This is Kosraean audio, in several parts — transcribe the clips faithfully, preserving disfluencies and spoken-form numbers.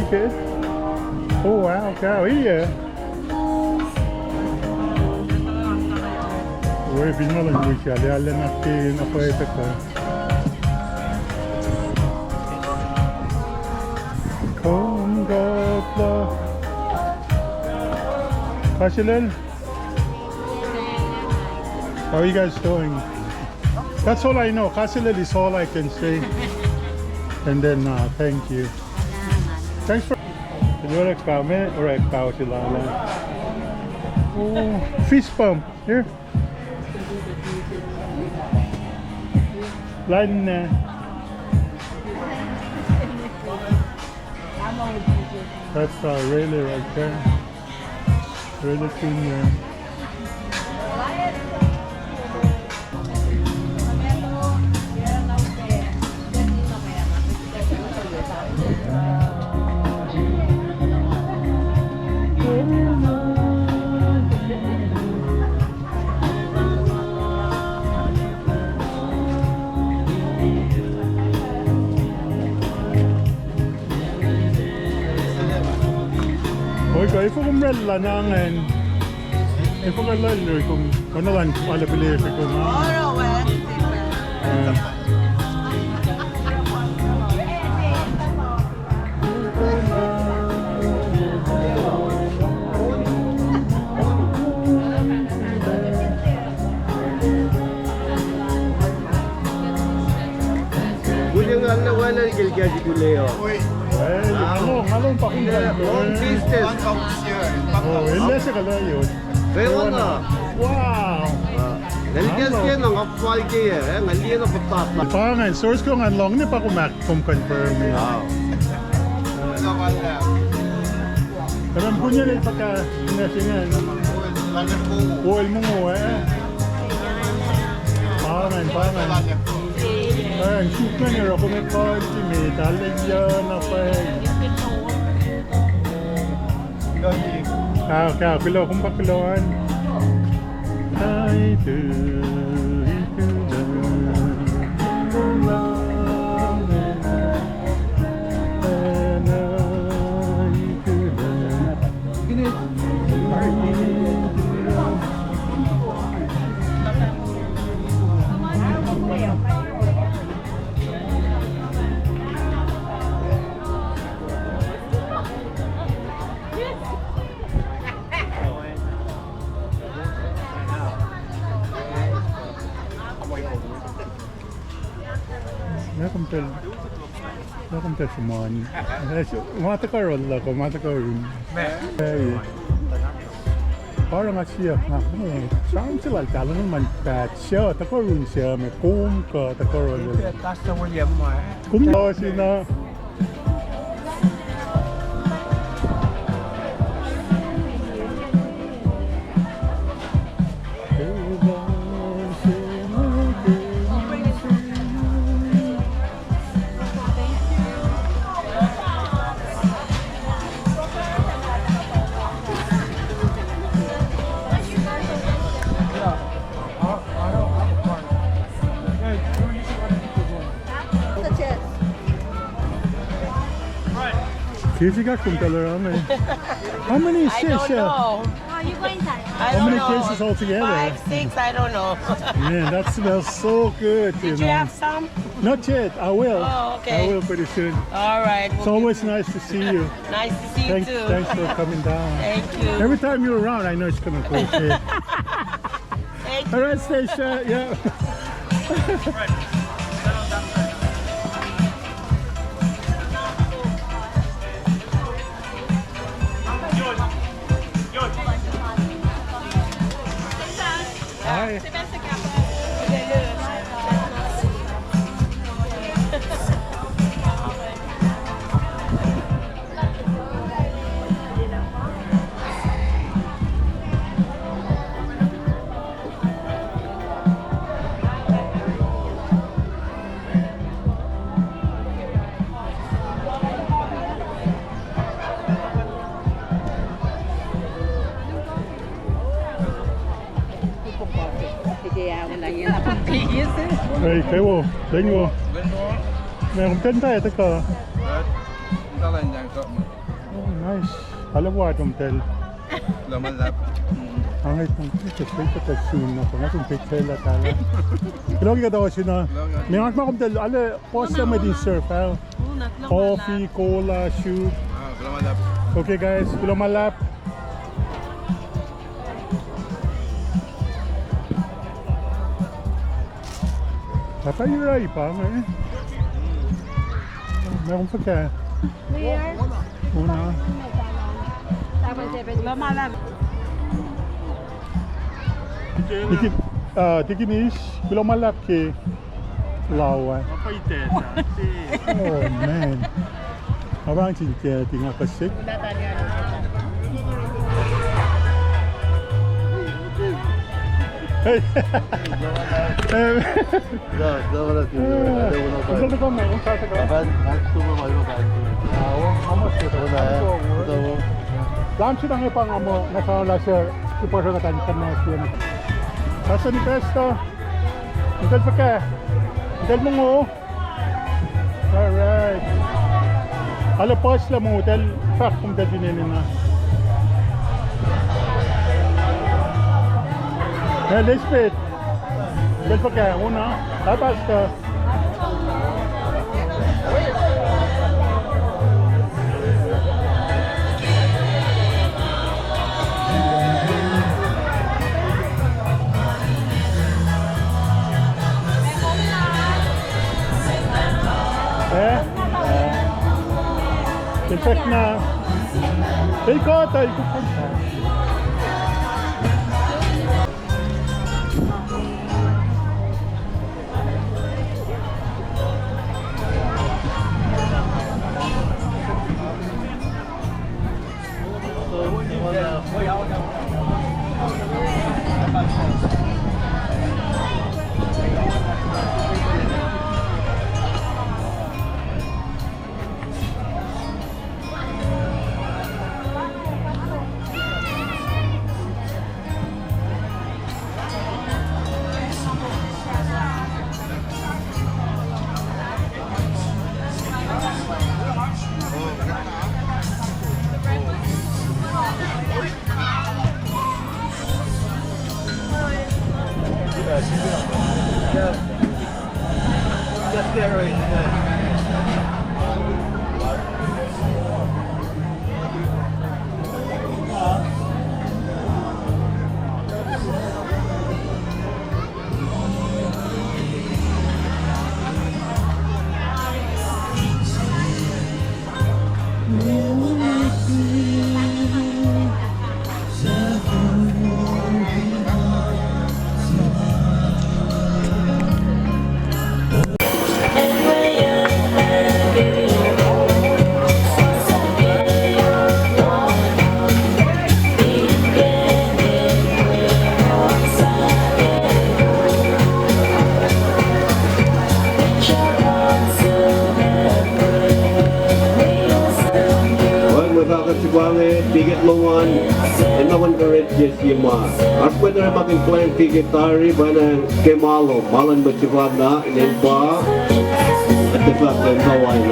Good. Oh, wow, cow, yeah. Oi, fin ma luhn wi sal, ya lena ke na pwete ka. Kom God la. Kasilel. How are you guys doing? That's all I know. Kasilel is all I can say. And then, uh, thank you. Thanks for. Orek pao me, orek pao sila na. Oh, fist bump. Here. Line na. That's, uh, Rayleigh right there. Rayleigh Junior. Oi, kuh efuh kom rel lah na ingacn? Efuh kuh lal kom, kuh na lan ala pele efuh kom? Oro, eh, eh. Kule nga lah wala ke kahs kule uh. Well, nga long, nga long pa kom. Long distance. Oh, el lese kala yot. Well, nga. Wow. Nga liye na nga fal ke, eh, nga liye na patat na. Pa ngan source ko ngan long ne pa kom ak kom confirm. Ah. Karam kunya le paka na singa. Oil mungo, eh. Pa ngan, pa ngan. Eh, suk ngan ero kom e call si me, talle ya na pa. Ka, ka, kulo, kumpa kulo an. Ai, tu, itu, Welcome to, welcome to Shimon. Ma tuhkuh oruh luhk uh, ma tuhkuh oruh. Hey. Oruh nga siyuck na, eh, sramsram lal talan man pat, siyuck tuhkuh oruh siyuck me kom kuh tuhkuh oruh. Pastor William, uh, kom uh sina. Kesi ka kum talar ang eh. How many I don't fish, uh, know. Oh, you go inside. I How don't many know. Cases altogether? Five, six, I don't know. Man, that smells so good, you Did you know. Have some? Not yet. I will. Oh, okay. I will pretty soon. All right. It's We'll always give you nice to see you. Nice to see you Thanks, too. Thanks for coming down. Thank you. Every time you're around, I know it's coming close. Yeah. Thank you. All right, Stacia. Yeah. Hi. Hey, kwewa, kwewa. Meac, kom ten ta etuh kuh? Nice. Alu wa tom tel. Lama lap. Ange tong ke sel ke sun na panga tong ke tel atala. Kuloh ke kata sina. Me ngas ma kom tel ale post ma din serve. Coffee, cola, shoot. Ah, kuloh ma lap. Okay guys, kuloh ma lap. Papa, you're right, pa, eh? Meron pa ka? Una. Diki-, ah, Dikinis, kuloh ma lap ke lawa. Oh, man. Abang sin ke tinga kasik. Hey. Hey. Lam sita nge pa nga muh nga sa lasr ke puhsra katan kena sien. Pastor ni pastor. Ntel fuhkah? Ntel mongo. All right. Ale pastor mongo, tel fahk kom tel fin enenuh. Eh, Elizabeth. Ntel fuhkah? Una. Hi, pastor. Eh? Eh. Tel fahk na. Tel kota, tel kota. Oruh mwe fahkwack se pa inge, ticket lom an, enenuh in kuh in oruh sie ma. Oasr mwet orekmakihn plwacn ticket tari, pa na ke ma lom, ma luhn mwet sefanna, inen pa, at the back, and the wine.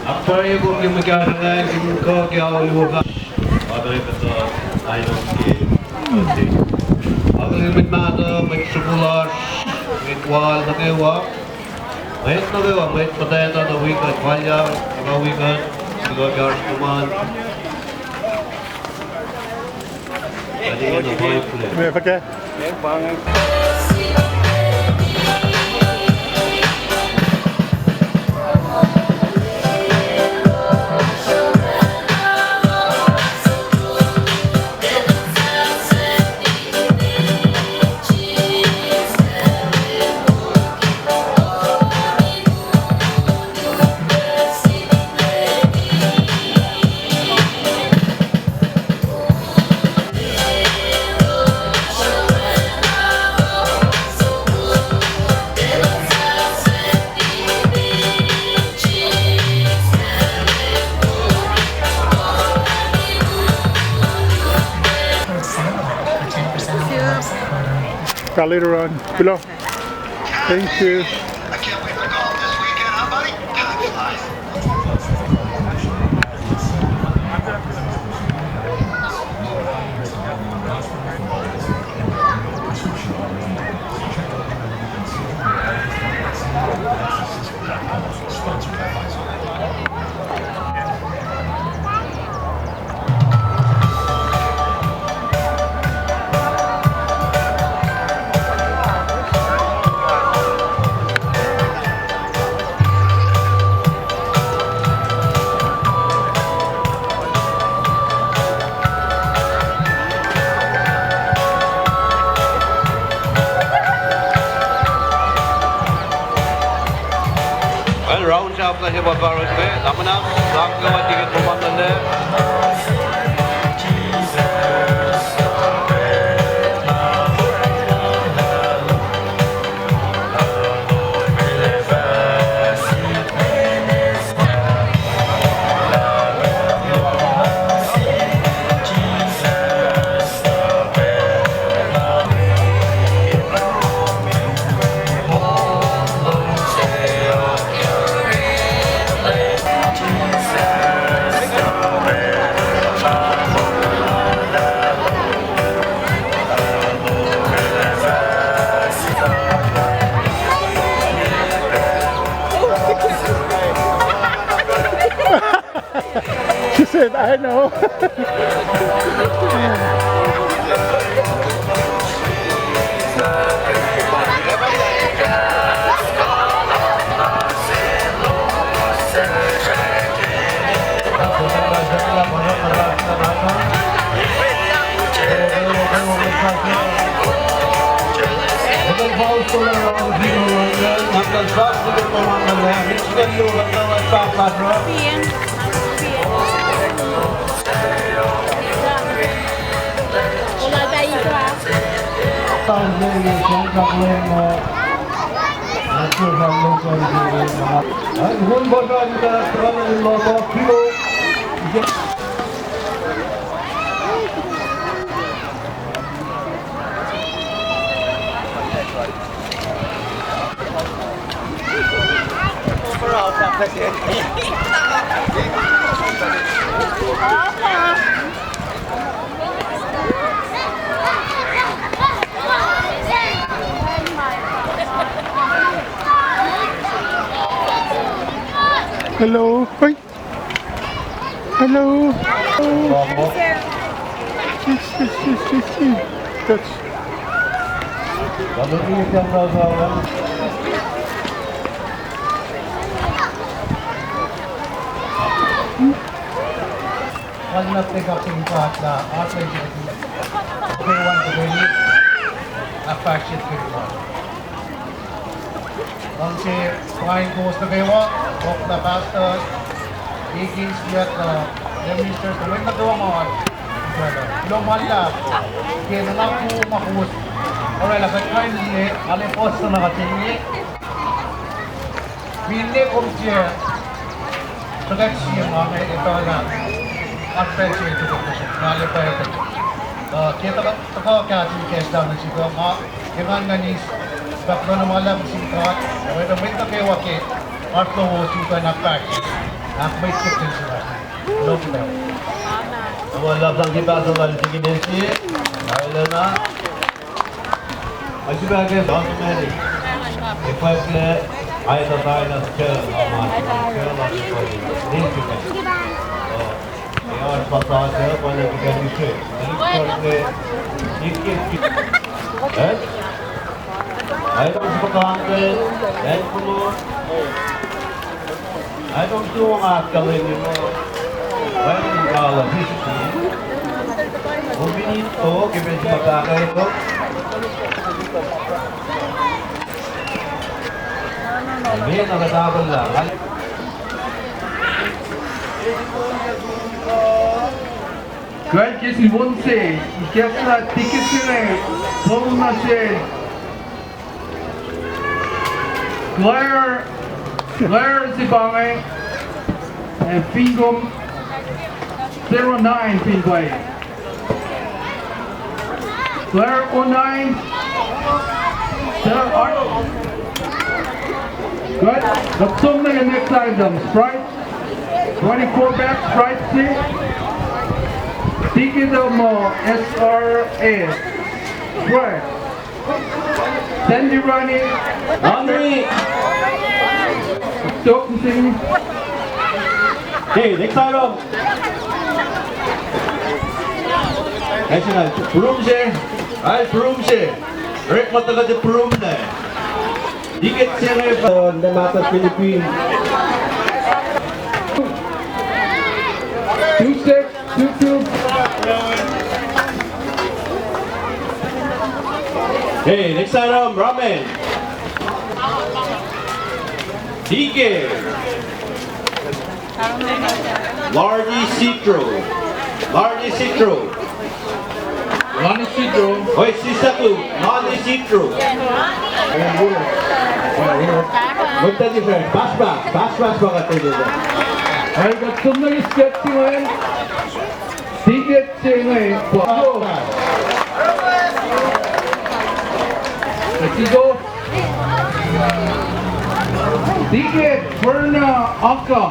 Ahkpwacye kom ke mwe kahsruh, in kuh ke ao luo fahk. Father, kuhtuh ainus ke. Akihlen mwet mahtuh, mwet sruhmuhn lasr, mwet wal nuh kwewa. Mwet nuh kwewa, mwet muhtwacta nuh wi kuht, palyang, nuh wi kuht. Kuloh ke oasr kom an. Ade na Bible. Mefeke. Ka later on. Kuloh. Thank you. Well, round off lah se pa paros me, namanam, sang kewa tiket momanlac. She said, "I know." Hello. Hi. Hello. Yes, yes, yes, yes, yes. That's Kuloh nuh ke kap sin God lah oasr lwen se ke one to twenty, ahkfahsrye ke one. Luhngse paing kowos nuh kwewa, kowos lah pastors, deacons, kiyuck, uh, ministers, mwet nuh kwewa ma kuloh ma luhlahp ke nuhnak wo ma kowos orwaclah kuht kain in liye, arlac puhs nuh ke inge. Finne kom tiac tuhkuh sie ma inge, etuh lah oasr pacl se tuhkuh, tuhkuh, na arlac pacl, uh, ke tuhkuh, tuhkuh kahs in kahslah nuh sihk uh, ma engan na nis, fahk kuloh ma luhlahp sin God, oacna mwet nuh kwewa ke oasr lowos in kuh in ahkfahsrye, ahkmwet ke pacl se lasr. Kuloh ma luhlahp sang ke pastor lal Tikin Elsie, Ailena, ma sifacna ke John Mary, ac fahk lah Aita taina sel amas sel amas. Ninsikan. Ear pasasa pala tikan ise. Eh? Aita sipakante. Aita sipakante. Aita sipakante. Kuht ke sie won se, ikacslah ticket se inge, pom na se, Claire, Claire Zibange, ac fin kom zero nine fin pwacye. Claire oh nine. There are. Good. Let's go to the next item. Sprite. Twenty-four pack Sprite, please. Ticket of mo S R A. Sprite. Sandy Ronnie. Ronnie. Talk to me. Hey, next item. Excellent. Broom se. Ay, broom se. Rick, what the broom there? Ticket se inge pa, uh, the Mata Philippines. Two six. Hey, next item, ramen. Ticket. Lardy Citro. Lardy Citro. Lardy Citro. Oi, sisaku. Lardy Citro. What did you say? Pass, pass, pass, pass, pass. Ay, kuht som nuh ke sketch se inge. Ticket se inge pa. Let's go. Ticket, Perna Aka.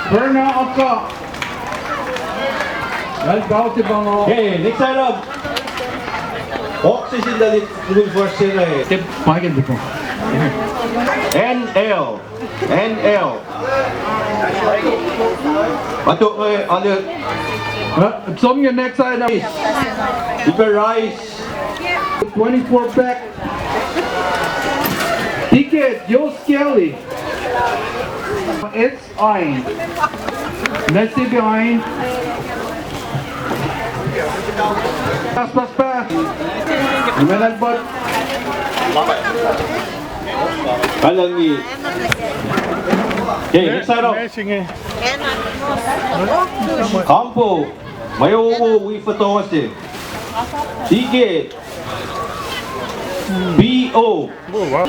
Perna Aka. Well, bounty bango. Hey, next item. Oxygen that it will for sale. Tip, pakai dito. N L. N L. Ato, eh, ano? Huh? Som inge next item. Ipa rice. Twenty-four pack. Ticket, Joe Skelly. It's fine. Let's see behind. Pass, pass, pass. Menan bot. Kalangi. Okay, next item. Amazing, eh. Kampo. Mayo wo wi fatose. Ticket. B O. Oh, wow.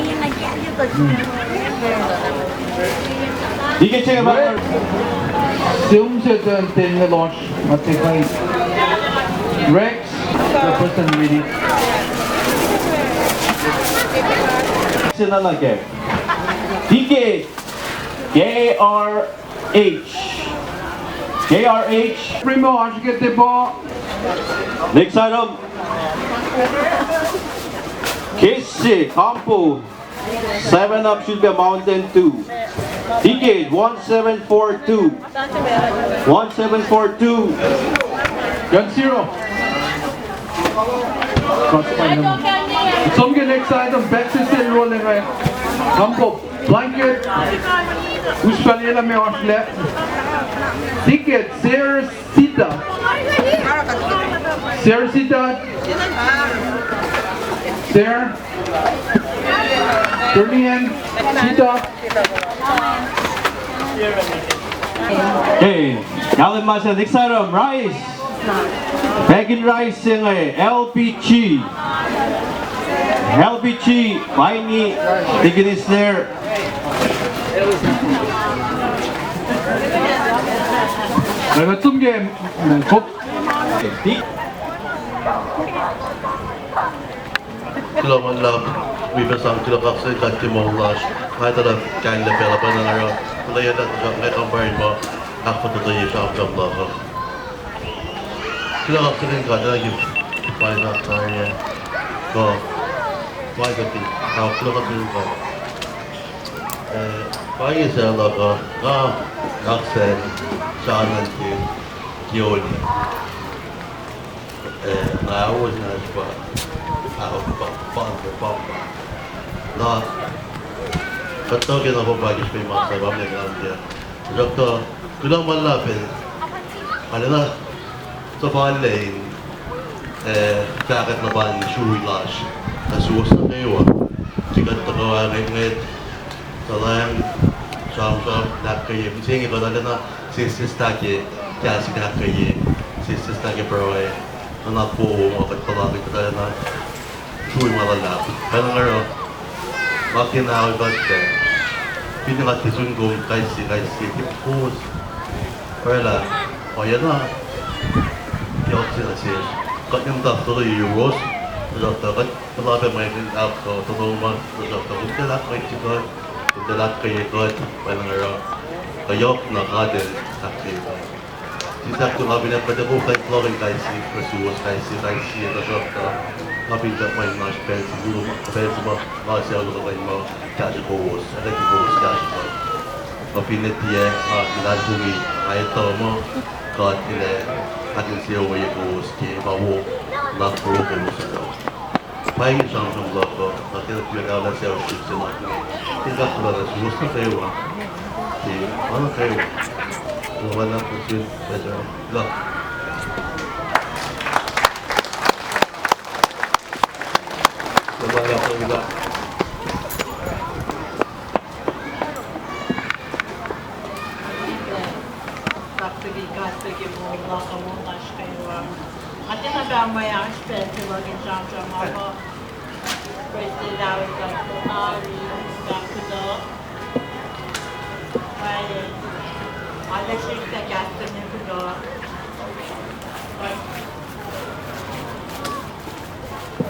Ticket se ba. Sum se ten ten melosh. Mate kai. Rex. The person reading. Sinana ke. Ticket. K R H. K R H. Primo, oasr ke tepa. Next item. Kesse, Kampo. Seven up should be Mountain Dew. Ticket one seven four two. One seven four two. Gun zero. Som ke next item, back to sel rolling, eh. Kampo, blanket. Us pal ela me oasr lah. Ticket, Sarah Sita. Sarah Sita. Sarah. Brilliant. Sita. Hey, Alan Masa, next item, rice. Packing rice se inge, L P G. L P G, paini, tikinis there. Kuht som ke, mm, kop. Kuloh ma luhlahp, wi pac sang kuloh kaksakihn God ke moul lasr. Nga etuh lah kahlwem pacl uh pa nga oruh, kuloh yacta tuhsruhk nga kampare ma ahkfototoye sramsram luhk uh. Kuloh kaksakihn God, thank you. Pwacye na tari, eh. Kuh, pwacye kuht in, kuloh kaksakihn God. Eh, pa inge se luhk uh, nga, nga sang John Anthony Keoni. Eh, nga ahwos na spa, ahwos pa, pa, pa, pa. Na, kuht tuh ke na pa pa kihs pe ma sa pa me na dia. Doctor, kuloh ma luhlahp. Arulacna, suhfal in, eh, fahkwack na pa in srui lasr nuh suwos nuh kwewa. Sikuht tuhkuh ngwetngwet, tuhleng, sramsram, ahkkweye. Mihsenge kuht arulacna sesseslah ke kahs in ahkkweye, sesseslah ke pruhe, nuhnak wowo ma kuht puhlakihn, kuht arulacna srui ma luhlahp. Pacl nuh kwewa, nga kena aol kuht, finne nga tisun kom kais sie, kais sie, tiac kowos oraclah, oacna yohk se nuh sesr. Kuht nimuhta fohlohk yuruwos, tuhsruhktuh kuht puhla pac mwe ahkos, tuhsruhktuh kom tiac ahkkweye kuht, kom tiac ahkkweye kuht, pacl nuh kwewa, kuh yohk na God El ahkkweye kuht. Sislah tuh nga fin ac kuht ac koflah in fohlohkihn kais sie nuh suwos, kais sie, kais sie, tuhsruhktuh nga fin kuht mwe in oasr pacl se, pacl se ma nga sucu luhk uh kuh in muh kahsruh kowos, ac kuht kowos kahsruh kuht. Kuh finne tiac, nga luhlahlfongi, nga etuh muh God El ac ahkinsewowoye kowos ke ma wo, nuhnak wowo kowos uh. Pa inge sramsram luhk uh, nga tiacna tiac kahlwem suc srihk se luhk inge. Tiac kuloh nuh suwos nuh kwewa. Ke ma nuh kwewa, kuloh ma luhlahp nuh sin Pastor Luhk. Kuloh ma luhlahp nuh sin Luhk. Luhk siki God, siki moul luhk uh, moul lasr kwewa. Nga tiacna pahngon mwe oasr pacl se luhk in sramsram, nga muh praise the Lord, God, Ari, God, kuloh. Pwacye, arlac srihk kahs se inge, kuloh.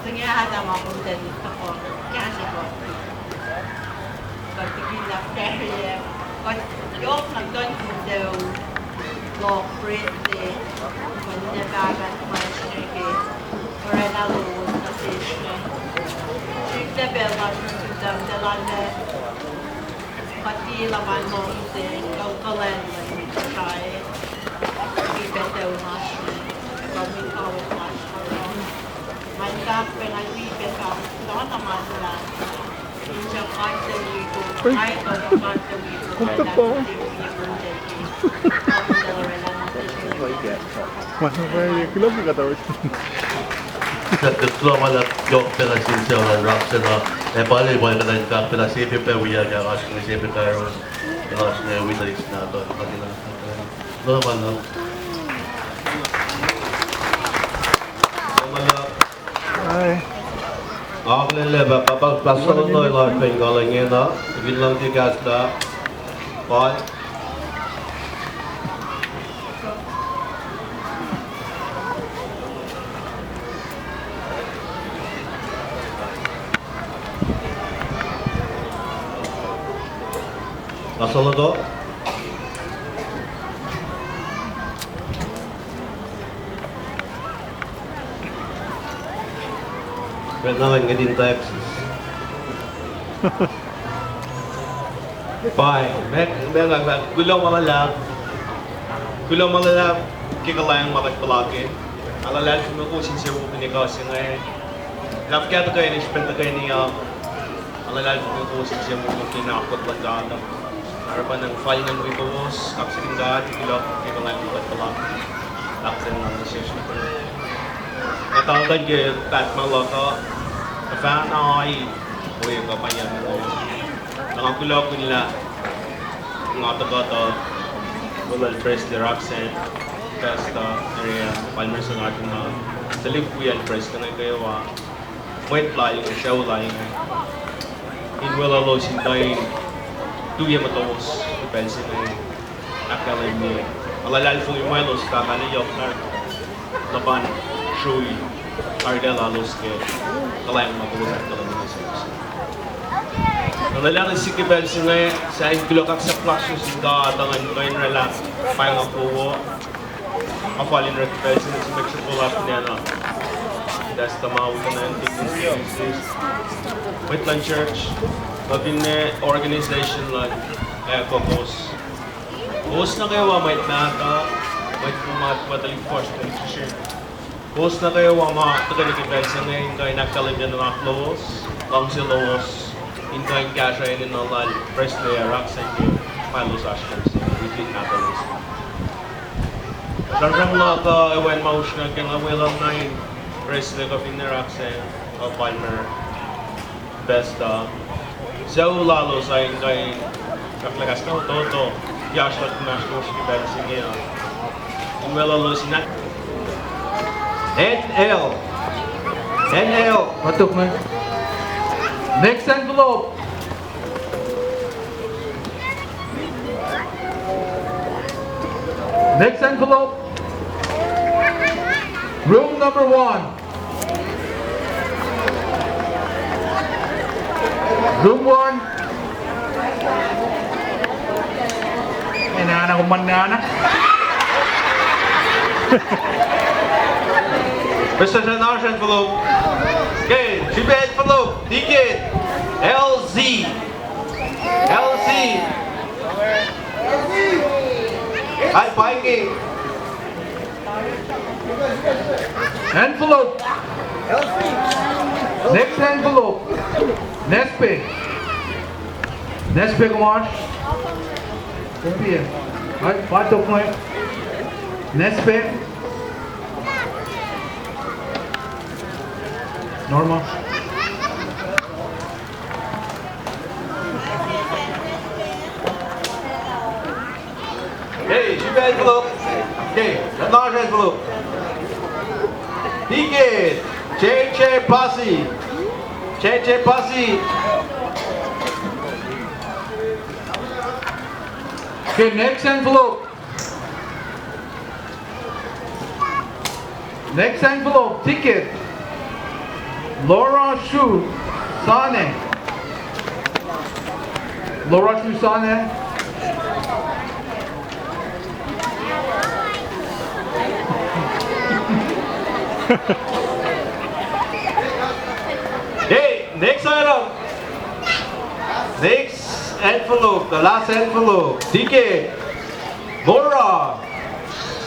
Singe Adam a kom tari tuhkuh kahsruh kuht. Kuht tikila pacl, kuht yohk na kuht in sucu luhk praise se, kuht in pahpah ma srihke, oraclah lowos nuh sesr. Srihklac pacl lasr nuh sum, tuh lal kuht tiac luhpan luhngse, kuh kuhlwacng luhn mwet Kosrae, wi pac sucu lasr, kuh wi kawuck lasr. Nga fahk pac, nga wi pac fahk, kuloh na ma luhlahp. In sruhk God se wi kom, ai, kuloh God se wi kom, kuloh na se wi kom, Kuloh ma luhlahp yohk pac nuh sin sucu lal Roxanna, ac pale pa kuht in fahk pac lah sie pac wiyuck ah oasr inge, sie pac karihngihn, oasr inge wi tuhlihk se nahtuhl, kuloh ma luhlahp. Kuloh ma luhlahp. Nga akihlen lah pa, pa, pa, Pastor Noel oasr pac in kuh lal ingena, fin luhngse kahslah, pa Pastor Noel. Pacna ngan ngwet in Texas. Pwacye, ma, ma, ma, kuloh ma luhlahp. Kuloh ma luhlahp ke kuhlwacng ma kuht puhlakihn. Nga luhlahlfongi kowos insewowo ke ekuh se inge. Lah fuhkah tuhkweni, srihpen tuhkweni uh, nga luhlahlfongi kowos insewowo ke akwuck luhn God uh. Oruh pa nga fal ngan wi kowos, kaksakihn God, kuloh ke kuhlwacng ma kuht puhlakihn. Kaksakihn God nuh sesr. Nga tahfwelah ke pahtpaht luhk uh, tuhfahna ai, ohiyac kuh pa yac. Nga kuloh kihn lah nga tuhkuh tuh, Elder Presley Roxanne, Pastor Area, Palmer Sonatuna, tuhlihk wiyacl Presley inge kwewa, mwet lal inge, sucu lal inge. In weluhlos in tuh in tuyak muh kowos ke pacl se inge ahkkahlwemye. Nga luhlahlfongi muh elos fah ma yohk na luhpan srui tarilac lalos ke kuhlwacng ma kowos ahkkahlwemye nuh selos. Nga lwelah nuh sihk ke pacl se inge, sahyacn kuloh, kaksak lasr nuh sin God, tuh ngan kuh in oraclah paing wowo. Nga fal in orek pacl se inge, sihk soko lasr nacna. Test ma wi kunan, mwet luhn church. Kuht fin ne organization luhn, eh, kowos. Kowos nuh kwewa mwet mahtuh, mwet, mwet, mwet tuhlihk fuhsr, tuhlihk srihsrihk. Kowos nuh kwewa ma tuhkweni ke pacl se inge in kuh in ahkkahlwemye nuhnak lowos, luhngse lowos, in kuh in kahsruh enenuh lal prestuhn ac oraksain ke ma elos oasr ke se, within mahtuh lowos. Sramsram luhk uh, ewan ma usrnguck ke nga weluhl na in prestuhn kuh fin ne oraksain, uh, Palmer. Best, uh, sucu lalos uh in kuh in fahk lah kahs na tohtoh, yac srihpac inmahsrlosr ke pacl se inge uh. In weluhlos in N L. N L. Patok me. Next envelope. Next envelope. Room number one. Room one. Enana, kuman nana. Mister Sanash envelope. Okay, srihpac envelope. Ticket. L Z. L Z. Ai, paingi. Envelope. Next envelope. Nespe. Nespe, kom oasr? Kom pia. Ai, patok me. Nespe. Normal. Hey, srihpac envelope. Hey, the large envelope. Ticket. J J Pasi. J J Pasi. Okay, next envelope. Next envelope, ticket. Laura Shu Sane. Laura Shu Sane. Hey, next item. Next envelope, the last envelope. Ticket. Mora.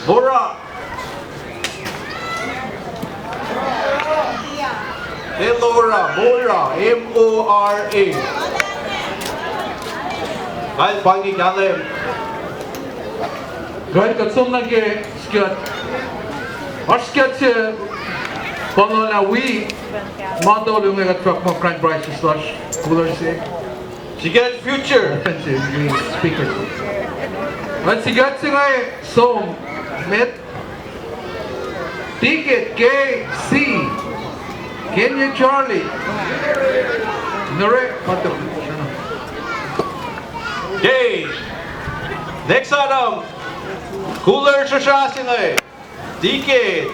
Mora. Elora, Mora, M O R A. Kal pangi kalem. Kal kuht som nuh ke skat. Oasr skat se pahluh lah wi ma tolu inge kuht fahk muh grand prizes lasr, cooler se. Srihke future. Offensive, wi speaker. Kuht srihke se inge som met. Ticket K C. Kenya Charlie. Nore, patok. Okay. Next item. Cooler srihsrah se inge. Ticket.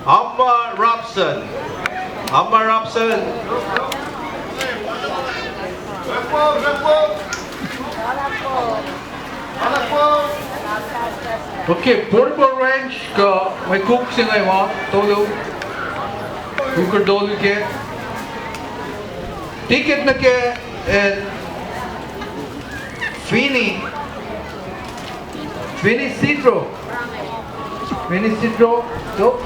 Amma Robson. Amma Robson. Okay, portable range kuh mwe kuk se inge ma tolu. Cooker tolu ke. Ticket nuh ke, eh, Fini. Fini Sidro. Fini Sidro. Top.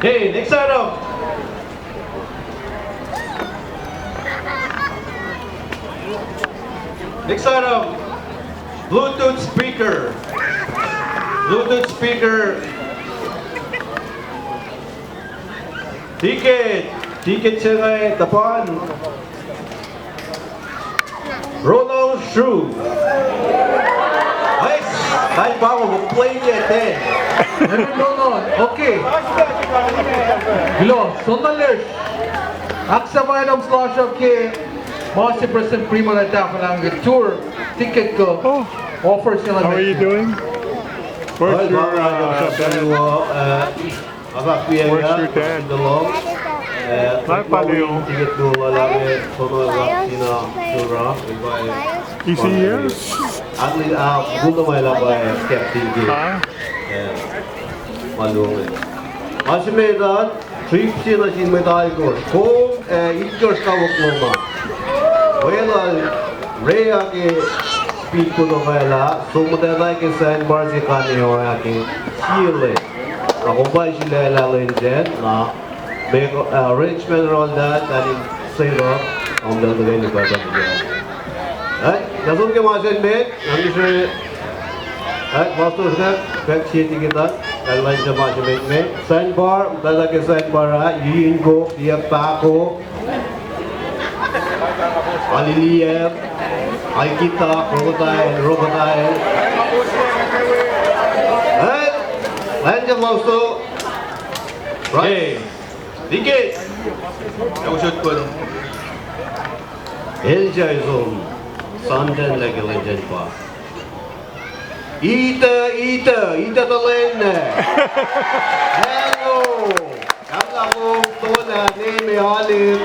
Hey, next item. Next item. Bluetooth speaker. Bluetooth speaker. Ticket. Ticket se inge tuhpan Ronald Shu. Nice. Nice, Pamo, play yet, eh? Ronald, okay. Hello, sonaler. Aksap items lasr uh ke ma se Prestuhn Prima el tahfwelah ke tour ticket kuh offer se. How are you doing? Where's your, uh, dad? Where's your dad? Hi, Paleo. Is he here? Huh? Ma luo inge. Ma se met an, trip se nuh sin mwet alkosr. Kom, eh, itkohsr kawuck lom an. Weluhl Rhea ke speed kuh tokalah, som muhtwacta ke sandbar se kaneoa ke sie lwen. Na kom pa sulaclah lwen sacn, na me, eh, arrangement ralta, tanin set up, om dal tuh keni pata tuh. Eh, na som ke ma sacn met, na misre, eh, pastor se, kak sie tikitan, kak lain se ma se met me. Sandbar, muhtwacta ke sandbar ah, Iin Kok, Iep Pako, Aliliep, Aikita, Crocodile, Crocodile. Eh, lain se pastor. Right. Hey, dike. Yang usot pun. El jai som, Sandton lagi legend pa. Ita, ita, ita tuh lwen na. Hello. Kamla kom tola neme alip.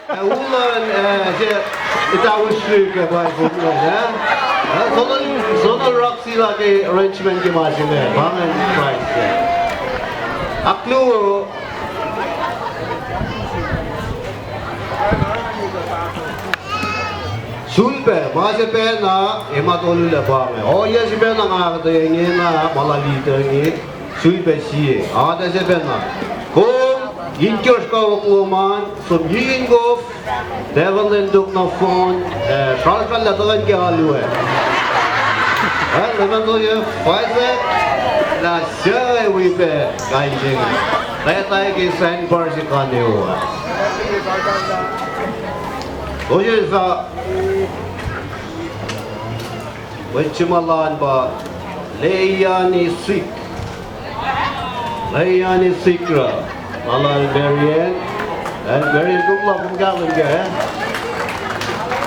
Eh, ulan, eh, se, ita usruk eh, pa, eh? Eh, sono, sono rock sila ke arrangement ke ma se me, pa ingacn price, eh. Akluo, sulpac, ma se pacna, e ma tolu lah pa inge. Ohiyac se pacna nga ahkuhtweyac inge na, ma lal ita inge, sulpac sie, atac se pacna. Kom, itkohsr kawuck lom an, som Iin Kok, Devil in Duk Nohfohn, eh, sralsrallah tuhkuh ke alu ah. Eh, leman toye, Pfizer, na se wi pac kain se inge. Tata ke sandbar se kaneoa. Ohiyac sa, mwet se ma lal pa Leiani Sik. Leiani Sikra. Ma lal Marian. Eh, Marian, kom lah, kom kahlwem ke, eh?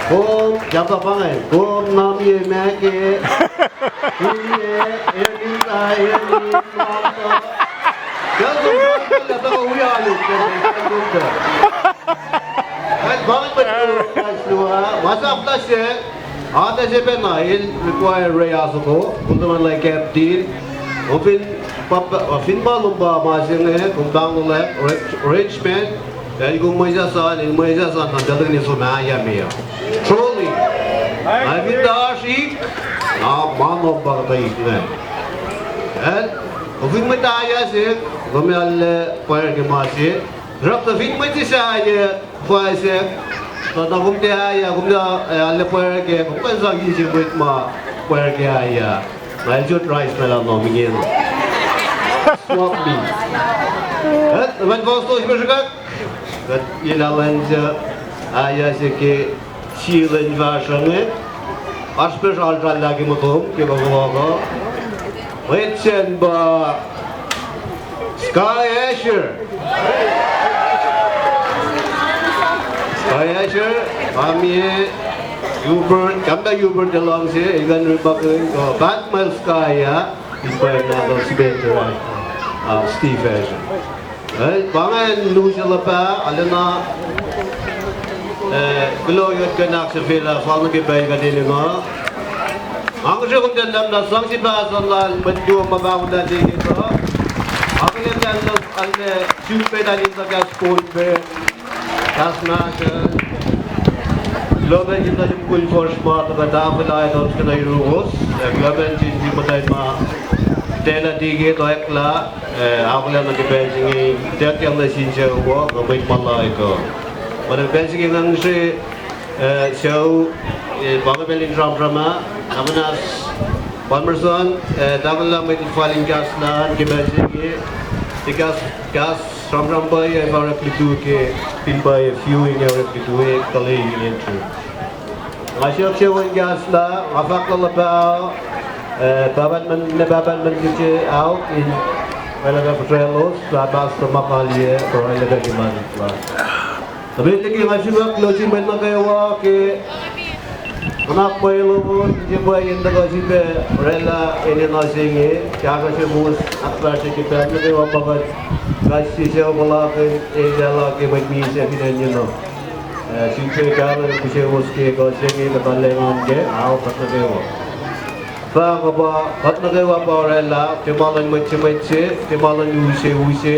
Kom, kapta pa inge, kom na mie ma ke, kom mie, Erlinda, Erlin, Martha. Kal kom, kom lah, kom wi alu, kom, kom, kom. Kal pa inge, kom, kom, kom, ma sahflah se. Atac se pacna, el require Rhea soko, kom tuh ma lah captain. Kom fin pa, pa, fin pa lom pa ma se inge, kom pahnglah arrangement, el kom mwesahs an, el mwesahs an, na tuh tuhkweni som ahya me ah. Trolley. Na fin tuh oasr ik, na ma lom pa kuhtuh ik inge. El, kom fin mwet ahya se, kom arlac pwacr ke ma se. Sruhk tuh fin mwet se sahyac, Pfizer, tuh na kom tiac ahya, kom tiac, eh, arlac pwacr ke, kom kuh in sang ise mwet ma pwacr ke ahya. Na el sot rice na lah nom ingena. Swap me. Eh, tuh ma fohs tos me srihkak. Kuht ye lahlwacng se, ahya se ke sie lwen fahsruh inge. Oasr pac sralsrallah ke muhtom ke fohlohko. Mwet sacn pa Sky Asher. Sky Asher, Amie, Hubert, kampare Hubert el luhngse, el kuh in ripakihn, kuh Batman Sky ah, in pwacye na kuh Spencer ah, ah, Steve Asher. Eh, pa ingacn luhngse luhpah, arulacna, eh, kuloh yot kuh in ahksahfyelah fal nuh ke pacl kuht enenuh. Nga ngihsre kom tiac lemna sang sie pahsuh lal mwet luo ma pahngotah liki kuh. Akihlen talan arlac sifilpac talan in tuh kahs Pohnpei, kahs Mahtuh. Kuloh pacl sin tuhlihk mukul fuhsr ma tuh kuht ahkolah ituckyang nuh yuruwos. Ac kuloh pacl sin sie muhtwacn ma tiacna tiac ituckyang, eh, ahkolah nuh ke pacl se inge, ituckyang nuh sin sucu uh, kuh mwet ma laik uh. Ma nuh ke pacl se inge nga ngihsre, eh, sucu, eh, pa inge pacl in sramsram ah, na muhnahs Palmerson, eh, tahkolah mwet fal in kahs lal ke pacl se inge, ke kahs, kahs sramsram pwacye ac fah orekma lutu ke, fin pwacye viewing ac orekma lutu ke kuhlwacng in intro. Nga siyuck sie wen kahs lah, nga fahk luhpan, eh, pahpah, pahpah mukul se aok in oraclah fahsrwelos, lah pastor ma kalye, oraclah ke ma nikla. Tuh met liki nga siyuck kuloh sin mwet nuh kwewa ke nuhnak pwacye lowos, ke pwacye in tuhkuh sifilpac oraclah enenuh se inge, kahsruh se mihs, ahkfahsrye ke pacl nuh kwewa pa kuht kais sie sucu puhlakihn, elyah lah ke mwet misac fin acn enenuh. Eh, sifilpac kahlwem ke suwos ke kuh se inge kuht arulacna engan kac, ao kuht nuh kwewa. Fahk uh pa, kuht nuh kwewa pa oraclah, tiac ma luhn mwet se mwet se, tiac ma luhn use use.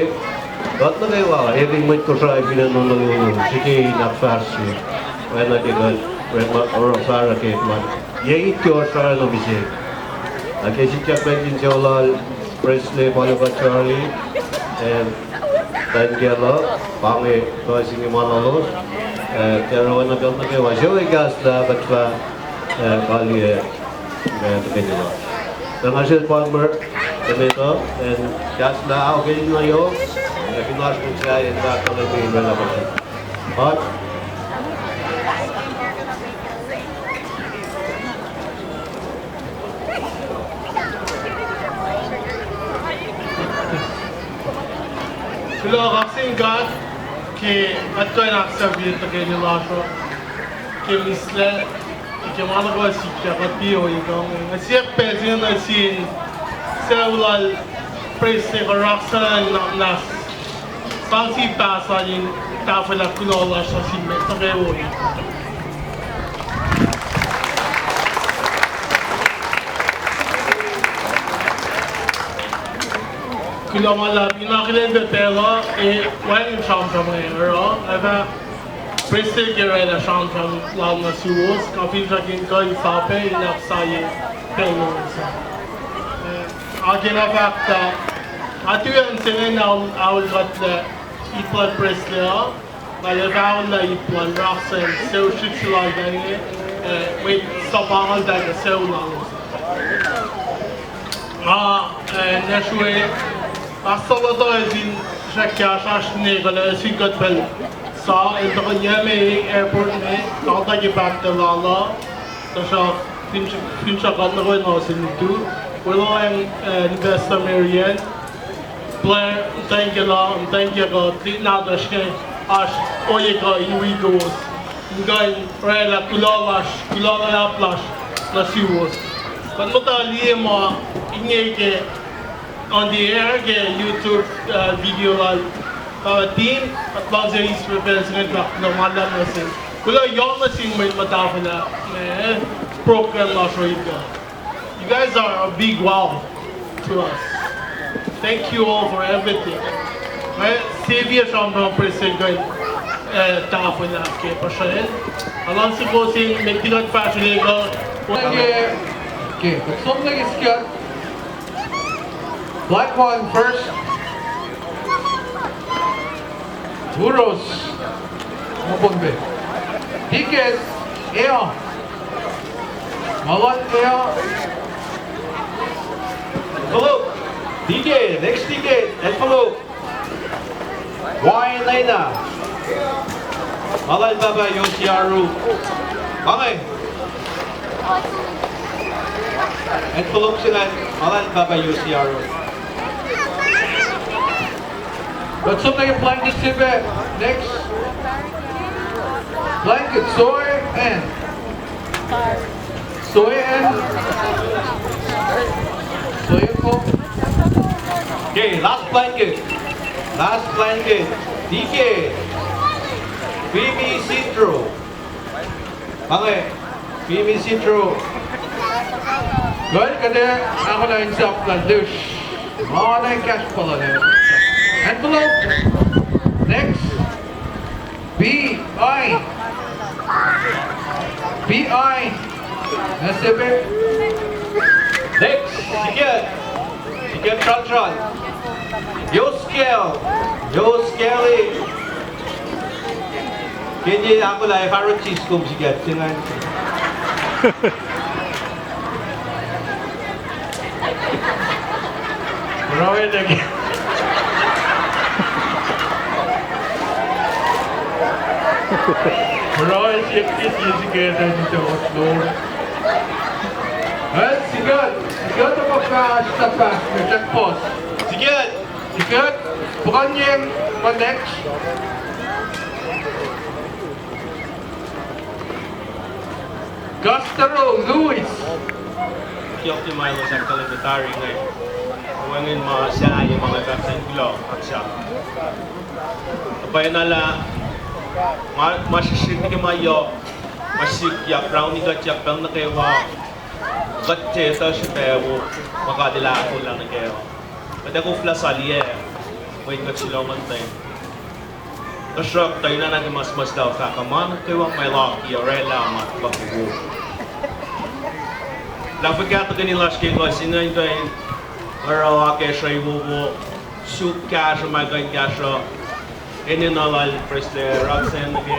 Kuht nuh kwewa, eri mwet Kosrae fin acn Honolulu, srihke in ahkfahsrye. Oacna ke kuht, oruh fahsr ke ma, yac itkohsr srah nuh mihsenge. Na ke sikyak pacl in sucu lal Presley Paloka Charlie, eh, Tangela, pa inge kuh se inge ma lalos, eh, tiac oruh oacna pacl nuh kwewa, suc ekahsr lah kuht fah, eh, kaliyac, eh, tuhkweni lasr. Tuh nga sel Palmer, emet uh, in kahslah ao ke in na yohk, ac fin oasr mwet sahyac in fahk kuloh ke in oraclah puhsra. Oasr. Kuloh kaksin God ke kuht kuh in ahksahfyelah tuhkweni lasr uh ke mihslac, ke ma nuh kwewa sikyak kuht tiac ohiyac kuh. Nga siyuck pacl se inge nuh sin sucu lal Presley kuh Roxanne Namnas. Sang sie pahs an in tahfwelah kuloh lasr nuh sin mwet nuh kwewa. Kuloh ma luhlahp, in akihlen pac pacl uh, ac wacngihn sramsram inge oruh, ac fah Presley ke oraclah sramsram lal nuh suwos, kuh finsrak in kuh in sahp in ahksahfyelah pacl uh. Ac ke nga fahk tuh, nga tuyak in se inge na aol kuhtlac ip luhn Presley uh, na el fah aol lah ip luhn Roxanne, sucu srihk se lal inge, eh, mwet suhpangaltahl ke sucu lalos. Nga, eh, na srue, nga solotah sin srahk kahsruhsr ne kuh lah sin kuht pacl sa, el tuhkuh yac me airport me, kalta ke pahkta lal uh, tuhsruhk fin, finsrak kuht nuh kwewa nuh sin lutu, weluhl an, eh, Ambassador Marian, Blair, thank you, Lord, thank you, God, lihk nahtuhsr inge, oasr ohiyac kuh in wi kowos, in kuh in oraclah kuloh lasr, kuloh luhlahp lasr nuh suwos. Kuht muhta liye ma inge ke on the air ke YouTube, uh, video lal, uh, team, kuht luhngse eis pacl se inge in fahk kuloh ma luhlahp nuh sin, kuloh yohk nuh sin mwet muhta fin, uh, program lasr uh. You guys are a big wow to us. Thank you all for everything. Right? Savior sramsram Presley kuh in, uh, tahfwelah ke puhsracl. Nga luhngse kowos in met liki kuht fahsrwelihk uh. Okay, okay, kuht som nuh ke sikyak. Black one first. Uros. Mopon pac. Ticket. Eo. Malan eo. Envelope. Ticket. Next ticket. Envelope. Wine lena. Malan Papa Yosiaru. Mange. Envelope se inge, malan Papa Yosiaru. Kuht som nuh ke blanket se pac. Next. Blanket, soe, and. Soe, and. Soe, and. Okay, last blanket. Last blanket. D K. Bimi Sitro. Mange, Bimi Sitro. Well, kuht ac ahkolah in sap na lusr. Ma na ekahsr pacl uh. Envelope. Next. B I. B I. Na sepe. Next. Sikat. Sikat Traltral. Yoskel. Yoskel. Ke inge ahkolah ac fah oruh sis kom sikat se ingacn. Pruhe liki. Pruhe siyuck ke sie sikat an in tuh Lord. Well, sikat, sikat uh pa fahsr, na fahsr, me srack puhs. Sikat, sikat, puhkuhnyeng, pa next. Castro Lewis. Kiyokti ma elos ahkkahlwemye tari inge. Wacngihn ma sahyac ma nga fahk sacn kuloh, aksa. Pwacyena lah ma, ma srihsrihk nuh ke ma yohk, ma sikyak, rauni kuhtyak pacl nuh kwewa. Kuht tiac etuh srihpac wo ma God El ahkolah nuh kac. Kuht ac koflah saliyac, mweyen kuht sulonguntwen. Tuhsruhktuh, inanna ke ma suhmuhslah uh fahk uh, ma nuh kwewa ma El akiyac oraclah ma tuhkuh wo. Lah fuhkah tuhkweni lasr ke kuh se inge in kuh in oruh akacsruhi wowo, suk kahsruh ma kuh in kahsruh enenuh lal Prestuhn Raksen nuh ke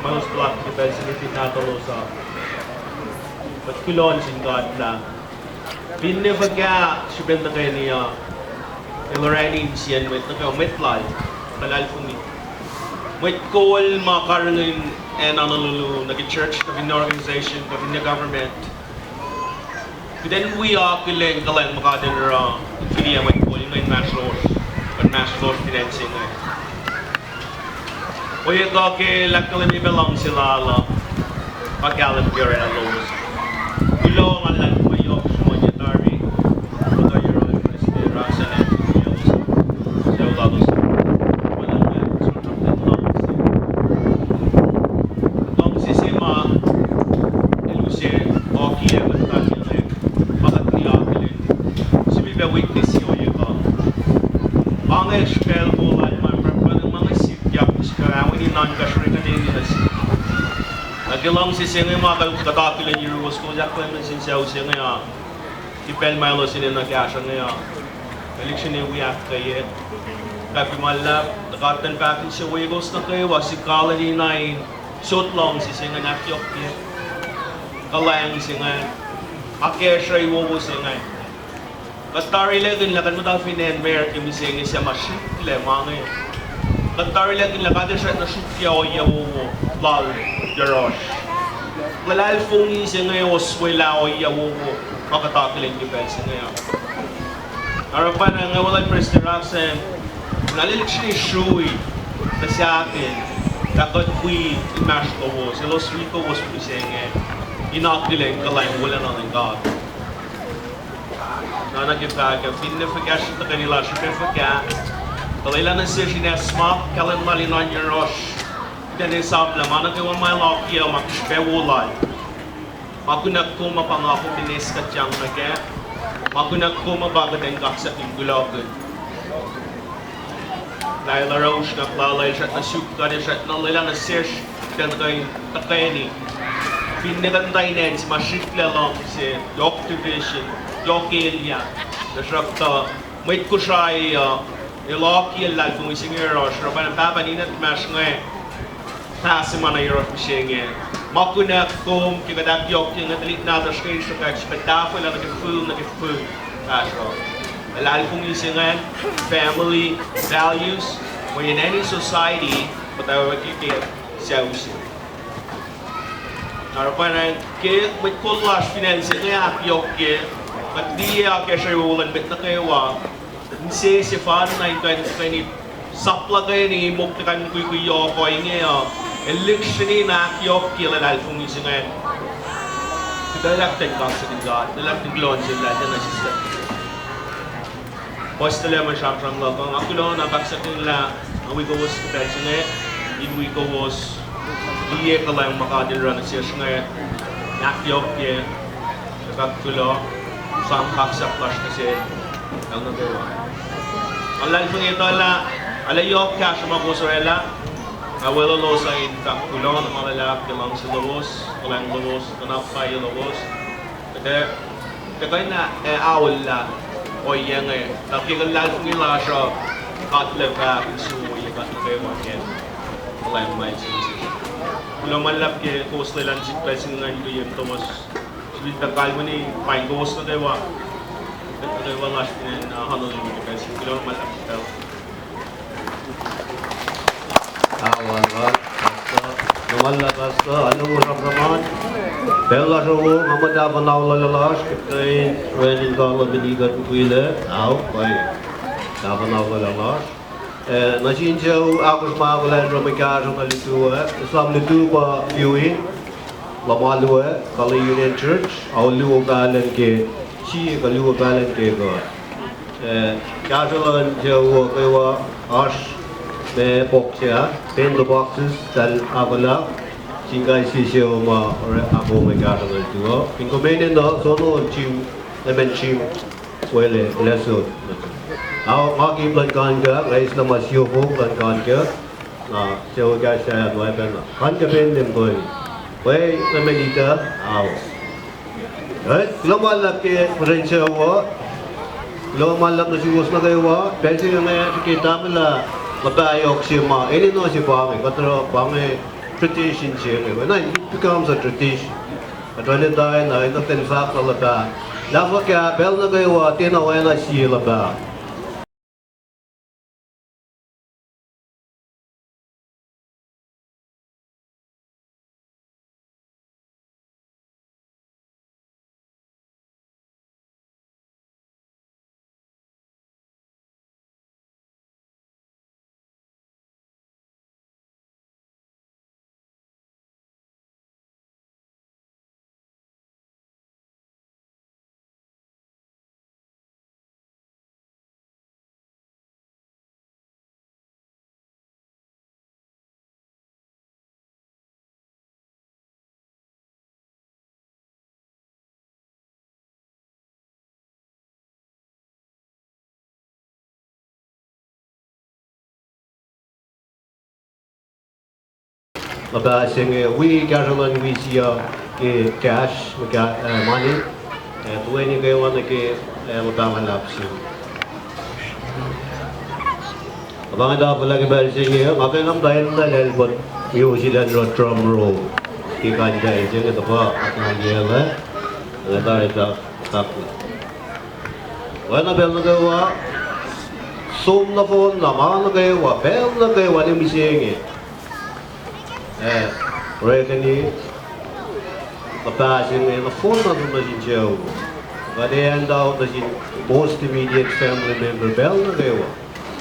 ma elos puhlakihn ke pacl se inge fin nahtuhlos uh. Kuht kuloh nuh sin God lah finne fuhkah srihpen tuhkweni uh, El orani insiyacn mwet nuh kwewa, mwet Lal, luhlahlfongi. Mwet kol ma karihngihn acn Honolulu nuh ke church, kuh finne organization, kuh finne government, kuht in wi akihlen kuhlwacng ma God El oruh, fihliyac mwet kol inge inmahsrlosr, inmahsrlosr fin acn se inge. Ohiyac kuh ke el ahkkahlwemye pac luhngse lal uh, pa kahlwem ke oraclah lowos. Kuloh ma luhlahp ma yohk sruhmuhnyuck tari, kuht oruh yohrohl Prestuhn Raksen, sucu lalos, luhngse se ma el use oakiyac kuht, pa kuht liye akihlen. Sifilpac witness ohiyac kuh. Pa inge srihpac wo lal ma, ma, ma, ma inge sikyak, srihpac aweni nuhnkuh srihkeni nuh sin. Na ke luhngse se inge ma kuht akihlen yuruwos, kowos ahkkahlwemye nuh sin sucu se inge uh, ke pacl ma elos enenuh kahsruh inge uh, el lihksreni wi ahkkweye. Papi ma luhlahp, tuh kuht in fahk insewowo kowos nuh kwewa, sikaleni na in sot luhngse se inge, ahkyohkye kuhlwacng se inge, akacsruhi wowo se inge. Kuht tarilac kihn lah kuht muhta fin acn America mihsenge suc ma srihklac ma inge. Kuht tarilac kihn lah God El srackna srukyac ohiyac wowo lal yohrohsr. Luhlahlfongi se inge oswelah ohiyac wowo ma kuht akihlen ke pacl se inge uh. Oruh pacna inge, weluhl Prestuhn Raksen, na el lihksreni srui nuh sahken lah kuht wi inmahsrlowos, elos wi kowos mihsenge, in akihlen kuhlwacng wolacna luhn God. Na nuh ke fahk ah, finne fuhkah srihk tuhkweni lasr, srihpac fuhkah, tuh lwelah nuh sesr in acsmak kahlwem lal in oan yohrohsr, kuht in esam lah ma nuh kwewa ma el akiyac ma ke srihpac wo lal. Ma kunac kom uh pa nga kom in eis kuhtyang nuh kac. Ma kunac kom uh pa kuht in kaksakihn kulohkihn. Lah el oruh usrnguck lal, el srackna suk kuht, el srackna lwelah nuh sesr kuht in tuhkweni. Finne kuht muhta in acn se ma srihklac luhngse, yohk division, yohk elyah, tuhsruhktuh mwet Kosrae uh, el oakiyac luhlahlfongi se inge yohrohsr, oruh pacna pahpah ninac tuhmwacsr inge, pahs se ma na yohrohsr mihsenge. Ma kunac kom ke kuht ahkyohkye inge, tuhlihk nahtuhsr ke srihkasrak, srihpac tahfwelah nuh ke fihl nuh ke fihl, kahsruh luhlahlfongi se ingacn, family values, mweyen any society muhtwacwacack ke sucu se. Na oruh pacna ke mwet kol lasr fin acn se inge ahkyohkye, kuht liye akacsruhi wowo luhn mwet nuh kwewa, insese fal na in kuh in tuhkweni sapluhkweni mokle kain mukwikwi yohk uh inge uh, el lihksreni na ahkyohkye luhlahlfongi se ingacn. Kuht luhlahlfongi in kaksakihn God, luhlahlfongi in kuloh nuh Sel lah El tiacna sislah. Puhslac mwe sramsram luhk uh, nga kuloh na kaksakihn lah nga wi kowos ke pacl se inge, in wi kowos liye kuhlwacng ma God El oruh nuh sesr inge, ahkyohkye, ac fahk kuloh, sang kaksak lasr nuh Sel, el nuh kwewa. Nga luhlahlfongi etuh lah arlac yohk kahsruh ma kowos orwaclah, nga weluhlos uh in fahk kuloh na ma luhlahp ke luhngse lowos, kuhlwacng lowos, kuhna pwacye lowos. Kuht ac, kuht ac kuh in, eh, aollah ohiyac inge, tuh ke luhlahlfongi lasr uh, kuht lac fahk in suwohswohsye kuht nuh kwewa ke kuhlwacng ma El sislah. Kuloh ma luhlahp ke kowos lwelah nuh sihk pacl se inge in kuh ye muhtowos. Sifilpac kalweni paing kowos nuh kwewa, nuh kwewa lasr fin acn, uh, Honolulu ke pacl se inge. Kuloh ma luhlahp ke pacl. Aollah, pastor. Nuh ma luhlahp, pastor, alu wo sramsram an. Pacl lasr uh wo, nga muh tahfuhn aollah lasr, kuht in orwacni kuloh mihn kuht mukwilac, ao, pwacye. Tahfuhn aollah lasr. Eh, nuh sin sucu ahkosr ma ahkolah in oruh mwe kahsruh nuh lutu ah, esam lutu pa viewing, luhman luo, Kali Union Church, ao luo pahlwem ke, sie kuh luo pahlwem ke kuh. Eh, kahsruh luhn sucu uh kwewa, oasr ma box ah, pacl the boxes, tahl ahkolah. Sin kais sie sucu ma oruh akomwe kahsruh nuh sel uh. Fin kom enenuh, sono Jim, Lemon Jim, wele, lesu. Ao, nga Kip luhn Kanka, nga eis na ma siofok luhn Kanka. Na, sucu kahs sahyac an oacpacna. Kanka pen lem toeni. Wei, Lemon Ita, ao. Eh, kuloh ma luhlahp ke prestuhn sucu uh. Kuloh ma luhlahp nuh suwos nuh kwewa. Pacl se inge ke tahfwelah luhpah yohk se ma enenuh se pa inge, kuht oruh pa inge tradition se inge. When it becomes a tradition, kuht oraclah tari na enenuh in fahk luhpah. Lah fuhkah pacl nuh kwewa tiacna oacna sie luhpah. Luhpah se inge wi kahsruh luhn wi siyuck ke cash, ma, eh, money, eh, tuweni kwewa nuh ke, eh, luhpah luhlahp se. Luhpah inge tahfwelah ke pacl se inge, nga pacl na muhta ellac lal, but yohk sel an oruh drum roll ke kain pacl se inge tuhkuh akna yacl, eh, nga tari tahfwelah. Oacna pacl nuh kwewa, som nohfohn na ma nuh kwewa, pacl nuh kwewa ne mihsenge. Eh, orekeni luhpah se inge nohfohn na som nuh sin sucu. Kuht ac hand out nuh sin most immediate family member pacl nuh kwewa.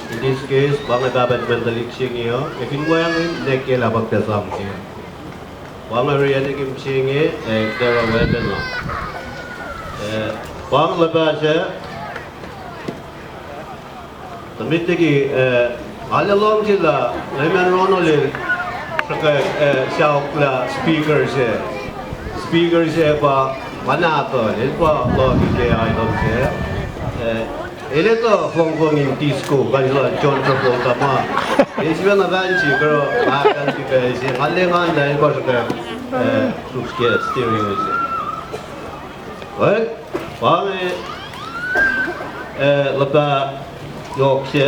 In this case, pa inge pahpah tuhmwacn tuhlihk se inge uh, ac fin wacngihn, nwacklah pahtah sang se. Pa inge orekeni ke mihsenge, eh, kuht oruh oacpacna. Eh, pa inge luhpah se, tuh met liki, eh, nga luhngse lah Leman Ronald el sruhkwack, eh, saok lah speaker se. Speaker se pa ma nahtuhl, el pa luhngse ke item se. Eh, el etuh fongfong in disco, kuh lah John Travolta ma. El sifacna fancy, kuh lah ma fancy pacl se, nga lwengan lah el pa sruhkwack, eh, suk ke stereo se. Well, pa inge, eh, luhpah yohk se.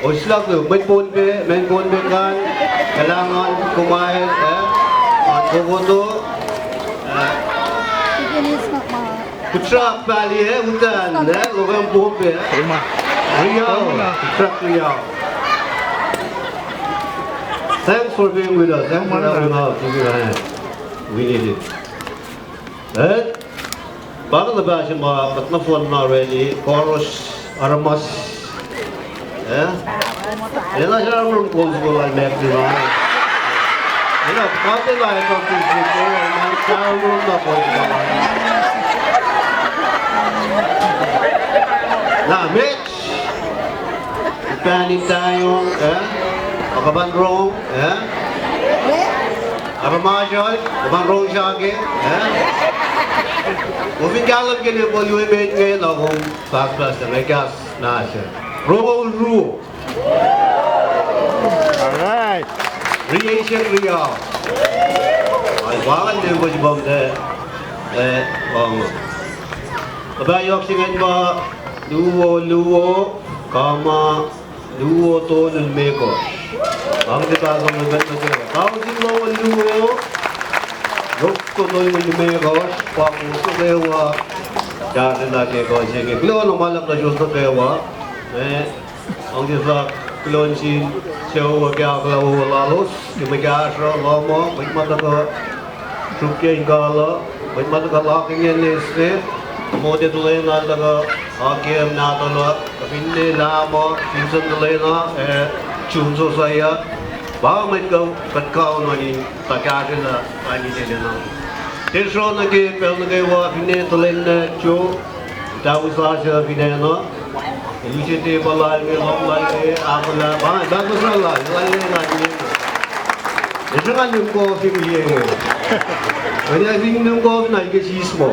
Oslah ke mwet Pohnpei, mwet Pohnpei kan, kuhlwacng an, kuhmahl, eh, an kofoto, eh, kutrak pahli, eh, utan, eh, lokan Pohnpei, eh. Riau, kutrak Riau. Thanks for being with us. Thanks for helping out. Give you a hand. We need it. Eh, pa inge luhpah se ma kuht nohfohn na orwacni, koaros, aramas. Eh? Enenuh sramsram kol soko lal Mac Nima. Enenuh kate la etuh kol soko, enenuh sramsram na kol soko lal. Na met Pahn in tayong, eh? Kuh kuh pac in rong, eh? Kuh kuh ma srol, kuh pac in rong srake, eh? Kom fin kahlwem ke lwen met inge na kom fahsr fahsr inge kahs na se. Rong ul ruo. All right. Riesek riau. Al pa ngan lwen pacl se pom te, eh, ong. Kuh pa yohk se ingacn pa luo, luo, comma, luo tolu limekohsr. Ang tiac pa som nuh met nuh kwewa. Tausin longoul luo, luo tolu limekohsr, pa kowos nuh kwewa. Kahsruh na ke kuh se inge. Kuloh na ma luhlahp nuh suwos nuh kwewa. Eh, ang tiac fahk kuloh nuh sin sucu ke ahkolah wowo lalos, ke mwe kahsruh, lohm, mwet ma tuhkuh sruokyac in kalu, mwet ma tuhkuh lakihn nge nwacsnwacs, mode tulena tuhkuh akiyac nahtuhl uh, kuh finne lahm uh, fin som tulena, eh, June sosaiya, pa mwet kuh kuht kauna in tuh kahsrwelah pa nitele na. Tiac sruhna ke pacl nuh kwewa finne tuhlihk nuh Joe, ta usasu finne na. Use te pa lal inge, lohm lal inge, ahkolah, pa, pa kusrah lal, lal inge, lal inge. Sruhnga nim kofi mihsenge. Oacna fin nim kofi na ke sismo.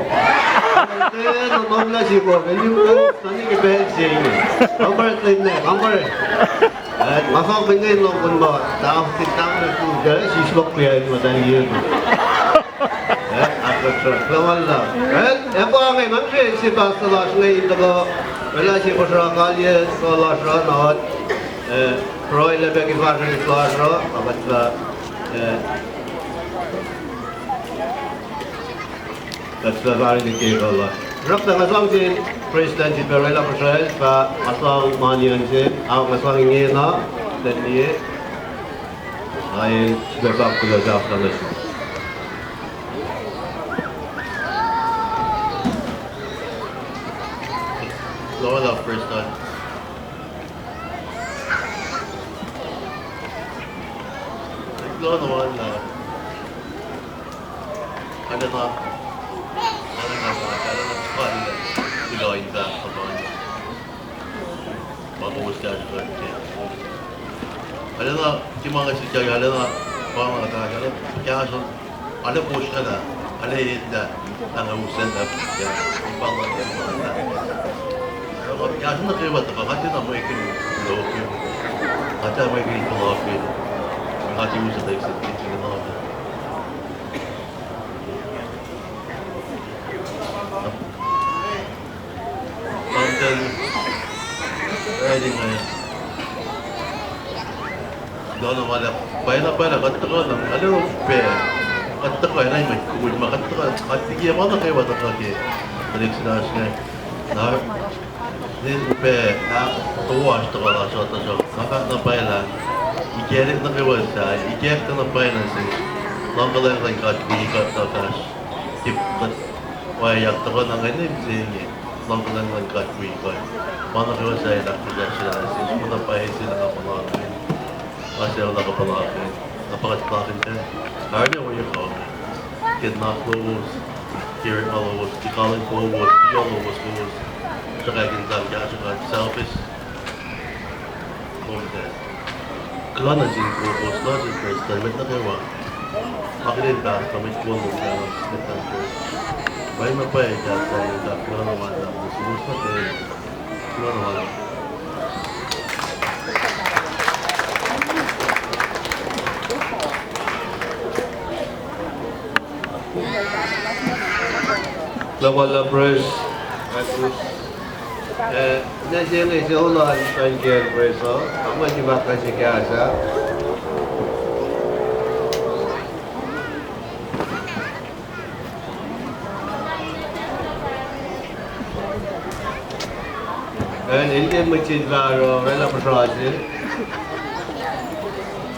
Te na mamla si kofi, nim kofi na ke pacl se inge. Kampare tlin ne, kampare. Eh, ma fahk inge lom kun ma, taf ti taf ne ku, ke sismo ke ma ta ye. Eh, akot sra, lawal la. Eh, e pa nge, ma se, se pastor lasr inge in tuhkuh, wela se kosra kalye, ko lasr ra, na, eh, pruhe lah pac ke fahsr lasr ra, amat la, eh, Kuht fah fahsr ke kuh la. Rakta nga sang sin prestuhn sin pacl orwaclah puhsracl, fah asang mani an se, ao nga sang ingena, then liye. Ael, sifilpac kuloh sahflah nuh sum. Lwelah prestuhn. Lwelah, lwelah. Arulacna, arulacna, arulacna, arulacna, kuloh in paht, kuloh in. Ma kowos kahsruh kuht ke. Arulacna, ke ma nga sikyak, arulacna, pa nga kahsruh, arulacna, kahsruh, arulacna kowos kahsruh, arulacna etuh, arulacna usen lah, ya, ipa ma ke ma lah. Arulacna kahsruh nuh kwewa tuhkuh, kuht enenuh mwekihn lokin, kuht enenuh mwekihn fohlohkihn, kuht enenuh usen lah, enenuh Something. Writing, uh, no, no, ma lah, pwacyena, pwacyena, kuht tuhkuh na, a little bit. Kuht tuhkuh na, ma, kuht ma, kuht tuhkuh, kuht tiac ma nuh kwewa tuhkuh ke. Kuht enenuh na, na, Nin upac, na, toasr tuhkuh lasr uh, tuhsruhk nga fahk na pwacye lah, ikack nuh kwewa sahyac, ikack tuh na pwacye nuh sesr, luhngkuhlacng luhn God wi kuht tuh fahsr. Ke kuht wacngihn tuhkuh na ngan in se inge, luhngkuhlacng luhn God wi kuht. Ma nuh kwewa sahyac, ahkfahsryelah nuh sesr, ma na pwacye se na nga puhlakihn. Nga sel na kuh puhlakihn, na pa kuht puhlakihn pac. Arulacna ohiyac kuh ke nuhnak lowos, ke orekma lowos, ke kahlwem lowos, ke ohiyac lowos, lowos sruhkwack in sang kahsruh kuht, selfish. Kom pac. Kuloh nuh sin kowos, kuloh nuh sin prestuhn, mwet nuh kwewa. Akihlen pastor, mwet kol lom, mwet nuh kwewa. Pwacye na pwacye kahs, kuloh na ma, kuloh na ma. Lwelah pres. Eh, na se inge se ola in sang ke pres uh, ama si ma kahs ke kahs ah. Acn, acn ke mwet se fah oruh orwaclah puhsra se.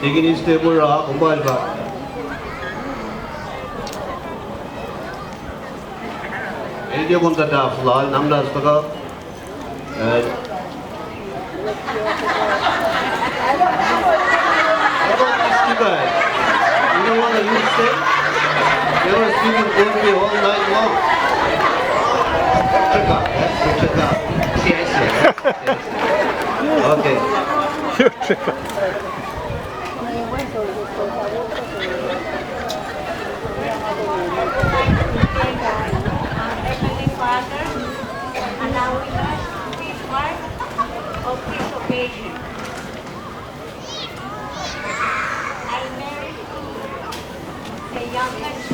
Tikin iste mura, kumbal pa. Acn ke kom tuh tahfwelah, namlas tuhkuh. How about this guy? You don't want to lose them? They were sleeping only all night long. Check out, eh? Check out. Yes, yes, yes. Okay. Allowing us to be part of this occasion. I married the youngest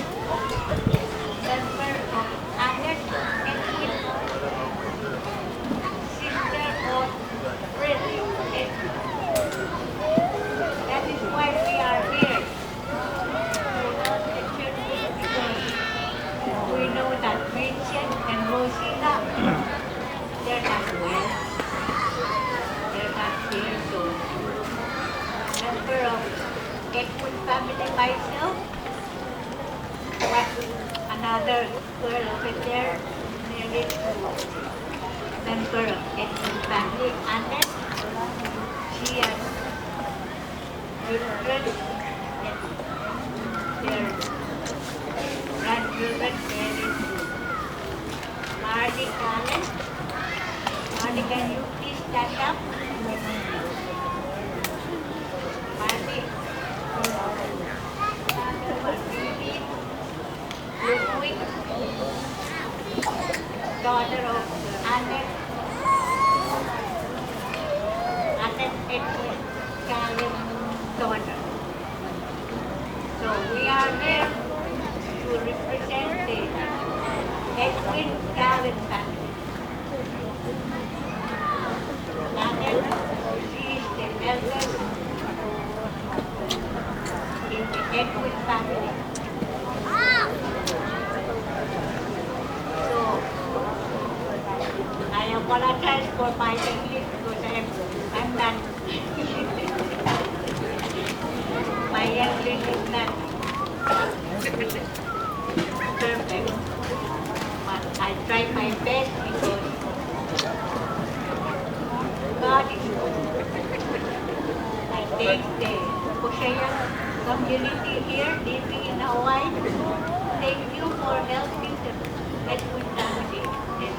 member of Annette and Will, sister of Frederick and Will. That is why we are here. We know that Vincent and Rosina, they're not well. They're not here, so member of Edward family, myself, what, another girl over there, married to member of Edward family, Annette. She has children, and their grandchildren married to Marley Callen. Marley, can you please stand up? Marley. Edwin Caleb Donner. So we are here to represent the Edwin Caleb family. Caleb, she is the eldest in the Edwin family. So, I apologize for my English because I'm, I'm not, my English is not perfect, but I try my best because God is good. I thank the Koshaian community here living in Hawaii. Thank you for helping the Edwin family and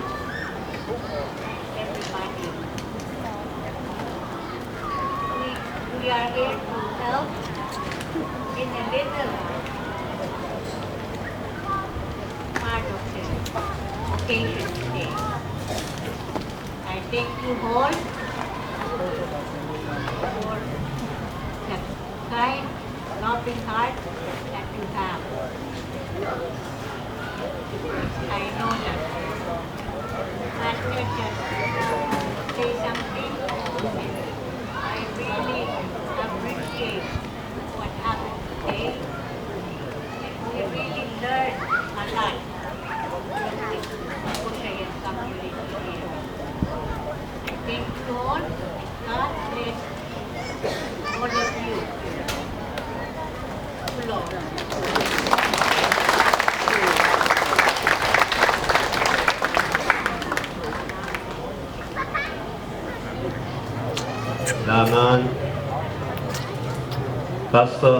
everybody. We, we are here to help in a little part of the occasion today. I thank you all for the kind, loving heart that you have. I know that Pastor just say something, and I really appreciate what happened today. And we really learned a lot from the Koshaian community here. Thank you all. God bless all of you. Laman, Pastor.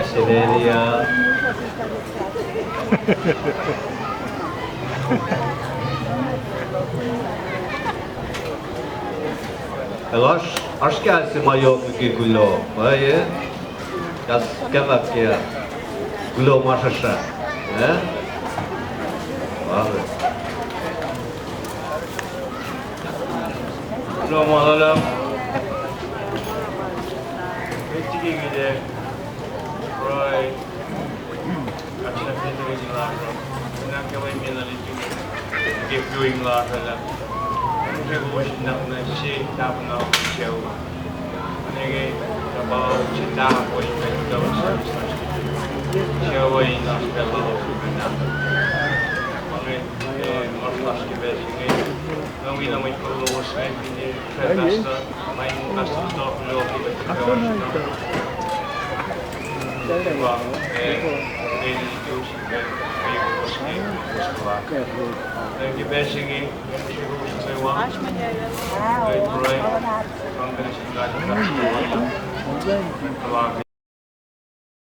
Sinenia. Elos, oasr ke ma yohk ke kuloh, pwacye? Kas kena ke kuloh ma srasra, eh? Pwacye. Kuloh ma luhlahp. Met liki kuht pruhe, kuht srihke in lasr uh, na kwewa me na liki ke pruhe lasr uh lah, ke kowos nuhnak nuh se tahpuh na sucu. Nge, kuhpahsr se tahpuh in kuht kuh in sucu in oasr pacl lalos uh. Nge, eh, oasr lasr ke pacl se inge. Nga wi na mwet kol lowos inge, finne Pastor, ma in Pastor Doc Loki, Pastor, eh, eh, Joseph, eh, eh, Pastor, Pastor. Thank you, blessing, eh, Pastor, Pastor, eh, pruhe, congratulations, God bless you.